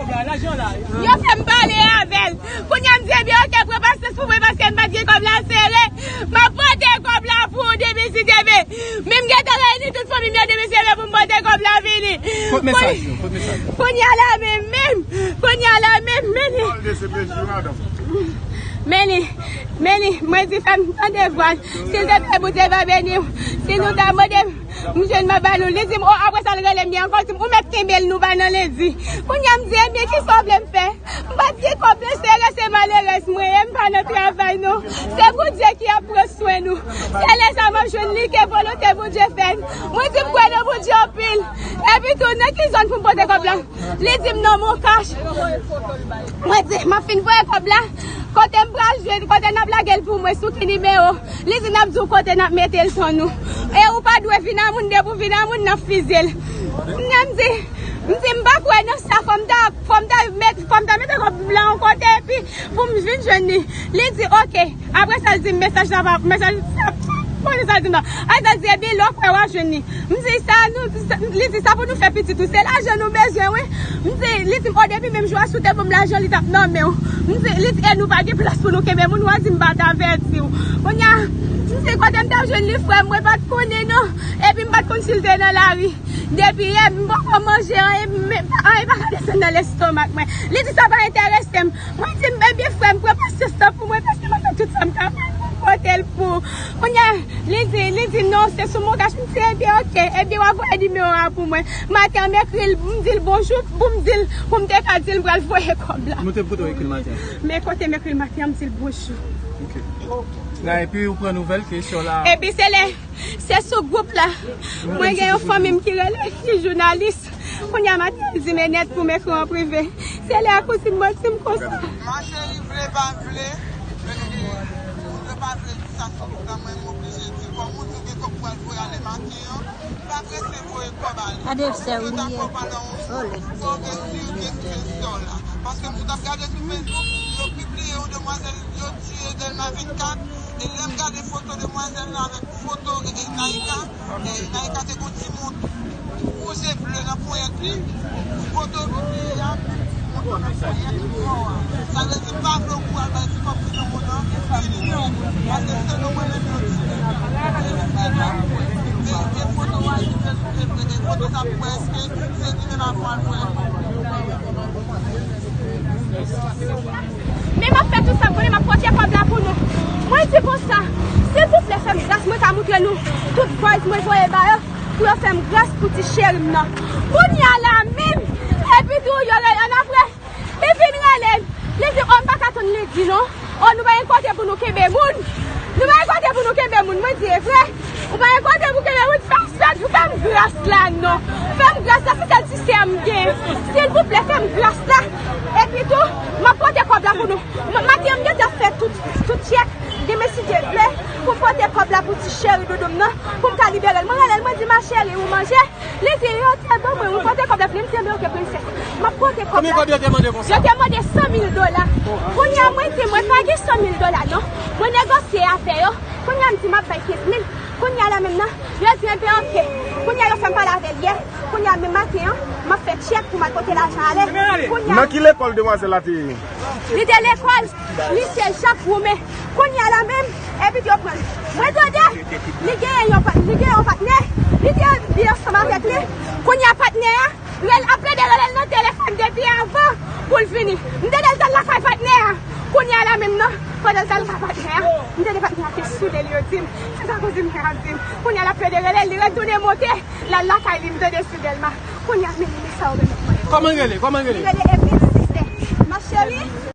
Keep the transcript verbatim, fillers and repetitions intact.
Yo fè m pale avè l. Kounye a m di, ebyen, oke, pran pasyans pou mwen paske m pa t gen kòb la sere. M ap pote kòb la pou ou demen si Dye vle. Men m gentan reyini tout fanmi m yo demen si Dye vle pou m pote kòb la vini. Kot mesaj yo? Kot mesaj yo? Kounye a la menm, menm. Kounye a la menm, menm. Pale de se mesye yo, madanm. Meni, Meni, mwen di fè m tande vwa l. Silteple, Bondye va beni w. Si nou ta mande m, m jwenn m ap ba nou. Li di m, o, apre sa l rele m byen ankò, li di m, ou mèt kenbe l, nou pa nan lendi. Kounye a m di, ebyen, kisa w vle m fè? M pa t gen kòb la sere, se malerèz mwen ye, m pa nan travay non. Se Bondye ki ap pran swen nou. Se lè sa m ap jwenn li ke volonte Bondye fèt. Mwen di m kwè nan Bondye anpil. Epi tou, nan ki zòn pou m pote kòb la? Li di m non, Moncash. Mwen di, m ap fin voye kòb la. Kote m pral jwenn, kote n ap lage l pou mwen, sou ki nimewo? Li di n ap di w kote n ap mete l, tann nou. E ou pa dwe vin a moun, depi w vin a moun, n ap fizye l. Kounye a m di, m di, m pa kwè nan sa, fò m ta, fò m ta met, fò m ta mete kòb la yon kote, epi pou m vin jwenn li. Li di, oke. Apre sa, l di m mesaj la pa, mesaj la, konnen sa l di m nan. Apre sa, l di, ebyen, lè w kwè w a jwenn li. M di, sa nou, sa, li di, sa pou nou fè pitit ou, se lajan nou bezwen, wi. M di, li di m, o, depi menm jou a, si w te ban m lajan, li t ap nan men w. M di, li di, e nou pa gen plas pou nou kenbe moun, w a di m pa t avèti w. Kounye a, m di, kote m t ap jwenn li, frè m, mwen pa t konnen, non. Epi m pa t konn si l te nan lari. Depi yè, m poko manje anyen, men anyen pa ka desann nan lestomak mwen. Li di, sa pa enterese m. Mwen di, ebyen, frè m, pran pasyans lan pou mwen, paske mwen fè tout sa m kapab pou m pote l pou ou. Kounye a, li di, li di, non, se sou Moncash. M di, ebyen, oke, ebyen, w a voye nimewo a pou mwen. Maten an, m ekri l, m di l bonjou, pou m di l, pou m te ka di l m pral voye kòb la. Kote w ekri l maten an? Men kote m ekri l maten an, m di l bonjou. Ok. La, epi ou pran nouvèl ke sè w la. Epi se lè, se sou gwoup la. Mwen gen yon fanmi m ki rele, ki jounalis. Kounye a maten, l di m, Enèt, pou m ekri w an prive. Se lè a kouzin mwen di m konsa. Ma chérie, vle pa vle, e, moun yo pa vle di sa sou moun nan, mwen m oblije di, kòm ou di w gen kòb pou al voye ale maten an, pa prese voye kòb ale. Gade sè w li ye. Fò w gen sirke sou sè w la. Paske m t ap gade sou Facebook, yo pibliye yon demwazèl, yo tiye Dèlma vennkat, e lè m gade foto demwazèl la avèk foto, e, e, Naïka, e, Naïka te gon ti mont wouj e ble nan ponyèt li. Foto pibliye a, mont nan ponyèt li. Sa vle di, m pa vle w kou al bay ti kòb ti nan moun nan, fini nèt. Paske se nou mwen menm yo di. E, e, e foto a, e, e, e foto sa pou wè èske se li menm avè w al voye. Men m ap fè tout sa m konnen, m ap pote kòb la pou nou. Mwen di konsa, silvouplè, fè m gras, mwen ka moutre nou tout voice mwen voye ba yo, pou yo fè m gras pou ti cheri m nan. Kounye a la menm, epi tou, yo rele, annapre, li vin rele m. Li di, o, m pa ka tann lendi non. O, nou pa gen kote pou nou kenbe moun. Nou pa gen kote pou nou kenbe moun. Mwen di, e vre? Ou pa gen kote pou kenbe moun, fè m, fè m gras la non. Fè m gras la, se sèl ti sè m gen. Silvouplè, fè m gras la. Epi tou, m ap pote kòb la pou nou. M, maten an, m gentan fè tout, tout tchèk. Demen, si Dye vle, pou m pote kòb la pou ti cheri doudou m nan, pou m ka libere l. Mwen rele l, mwen di, ma chérie, ou manje? Li di, yo te ban mwen, ou pote kòb la pou li. M di, ebyen, oke, prensès. M ap pote kòb la. Konbyen kòb yo te mande konsa? Yo te mande san mil dola. Kounye a, mwen di, mwen pa gen san mil dola non. Mwen negosye avè yo. Kounye a, m di, m ap bay kenz mil. Kounye a la menm nan, yo di, ebyen, oke. Kounye a, yo fè m pale avè l yè. Kounye a, menm maten an, m ap fè tchèk pou m al pote lajan ale. Kounye a, nan ki lekòl demwazèl la te ye? Li te lekòl Lise Jak Woumen. Kounye a la menm, epi yo pran l. Mwen tande, li genyen yon pat-, li genyen yon patnè. Li te byen ansanm avèk li. Kounye a, patnè a rele, ap plede rele l nan telefòn depi avan pou l vini. M tande l t al lakay patnè a. Kounye a la menm nan, pandan l t al lakay patnè a, m tande patnè a te soule l, yo di m. Se sa kouzin mwen ap di m. Kounye a, l ap plede rele l, li retounen monte, l al lakay li, m tande sou Dèlma. Kounye a, men, men sa yo remèt mwen. Kòman l rele? Kòman l rele? Li rele Emile Sisè. Ma chérie.